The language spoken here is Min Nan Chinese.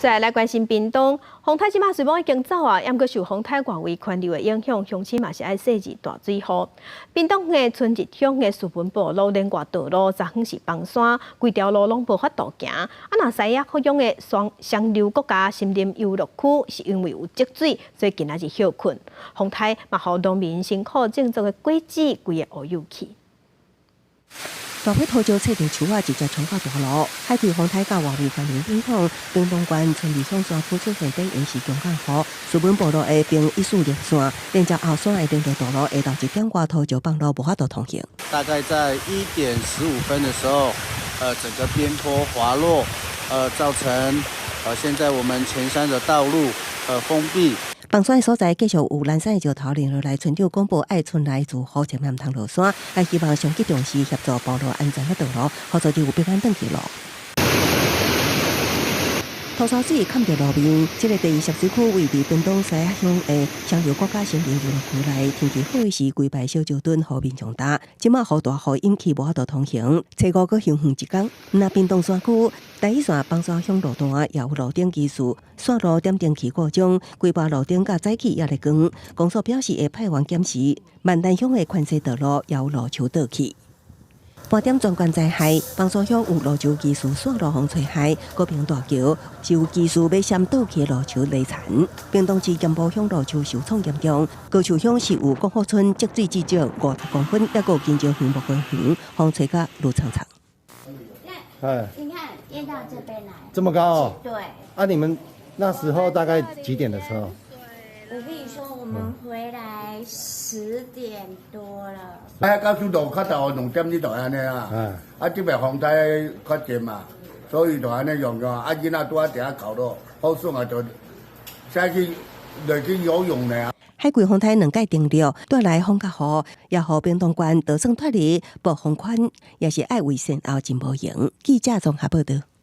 再來關心屏東風颱這馬雖罔已經走啊，毋過受風颱外圍環流的影響，鄉親嘛是愛細緻大水雨。屏東的春日鄉的樹本部落連外道路昨昏是崩山，規條路攏無法度行。啊，若西亞鄉的雙雙流國家森林遊樂區是因為有積水，所以今仔日歇睏。風颱嘛，予農民辛苦種作的果子規个烏有去。大批土石切斷樹仔，直接衝到大路。海葵風颱佮外圍環流影響，屏東縣春日鄉山區出現短延時強降雨，樹本部落的冰一樹落山，連接後山的連接道路下晝1點外土石崩落，無法度通行。大概在1點15分的時候，整個邊坡滑落，造成現在我們前山的道路封閉。崩山的所在繼續有攔山的石頭連落來，村長廣播愛村內住戶千萬毋通落山，也希望上級重視協助鋪路安全的道路，予做有平安轉去路。土沙水崁著路面，這个第二蓄水區位佇屏東西仔鄉的雙流國家森林遊樂區內，天氣好時，規排小石墩予民眾焦。這馬予大雨引起無法度通行，初五閣休園一工。若屏東山區台一線崩山鄉路段也有路頂技術線路點燈器故障，規排路燈佮早起也咧光。公所表示會派員檢視，萬丹鄉的寬西道路也有路樹倒去。盤點全縣災害，崩山鄉有路樹技術線路風吹害，高屏大橋是有技術欲閃倒去的路樹犁殘。屏東市金埔鄉路樹受創嚴重，高樹鄉是有國富村積水至少50公分，抑閣有金石園木瓜園風吹甲滷蒼蒼。哎，你看淹到這邊來，這麼高哦？對。啊，你們那時候大概幾點的時候？我跟你說，我們回來10點多了。啊，到時路較大2點你就按呢啊。啊，這擺風颱較濟嘛，所以就按呢用用。啊，囡仔拄仔佇遐哭咯，好耍啊，就下去落去游泳呢。海葵風颱兩擺登陸，帶來風佮雨，也予屏東縣就算脫離暴風圈，也是愛為善後真無閒。記者綜合報道。